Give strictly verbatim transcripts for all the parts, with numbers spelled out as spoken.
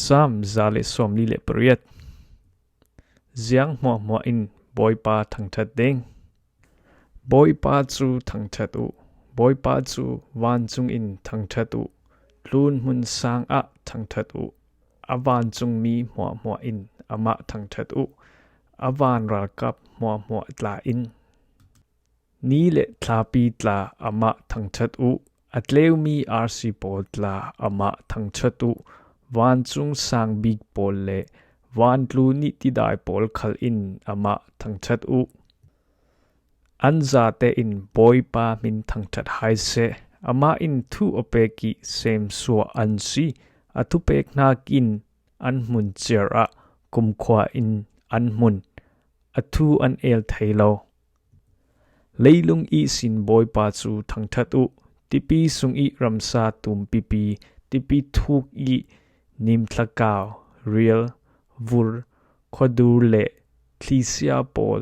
Sam za le sawmli le pariat. Ziang hmuahhmuah in Bawipa thangthat ding. Bawipa cu thangthat uh. Bawipa cu vancung in thangthat uh. Tlun hmun sang ah thangthat uh. A vancungmi hmuahhmuah in amah thangthat uh. A van ralkap hmuahhmuah tla in. Ni le thlapi tla amah thangthat uh. A tleumi arsi pawl tla amah thangthat uh. Vancung sang bik pawl le vantlu nih tidai pawl khal in amah thangthat uh. An zate in Bawipa hmin thangthat hai seh. Amah in thu a pek ih semsuah an si. A thupek hnakin an hmun ciar ah kumkhua in an hmun. A thu an el thei lo. Leilung ihsin Bawipa cu thangthat uh. Tipi sung ih ramsa tumpipi, tipi thuk ih nimthlakau, rial, vur, khuadur le thlisia pawl,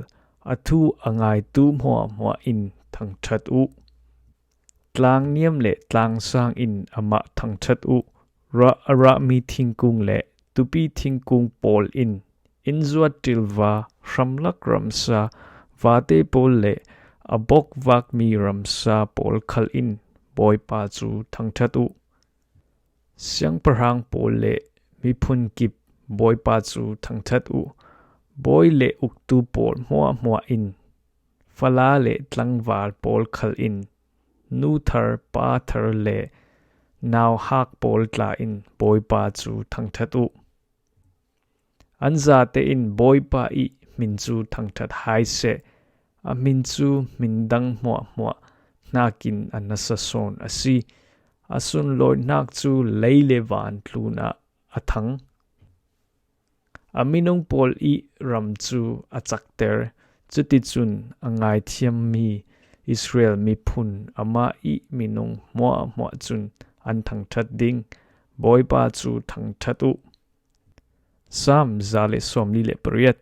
a thu a ngaitu hmuahhmuah in thangthat uh. Tlang niam le tlang sang in amah thangthat uh. Rah a rahmi thingkung le tupi thingkung pawl in, innzuat ṭilva, hramlak ramsa, vate pawl le a bokvakmi ramsa pawl khal in Bawipa cu thangthat uh. Siangpahrang pawl le miphun kip Bawipa cu thangthat uh. Bawi le uktu pawl hmuahhmuah in, fala le tlangval pawl khal in, nu thar, pa thar le nauhak pawl tla in Bawipa cu thangthat uh. An zate in Bawipa ih hmin cu thangthat hai seh. A hmin cu hmin dang hmuahhmuah hnakin a nasa sawn a si. A sunlawinak cu lei le van tlunah a thang. A minung pawl ih ram cu a cakter. Cuticun a ngaithiammi Israel miphun amah ih minung hmuahhmuah cun an thangthat ding. Bawipa cu thangthat uh. Sam za le sawmli le pariat.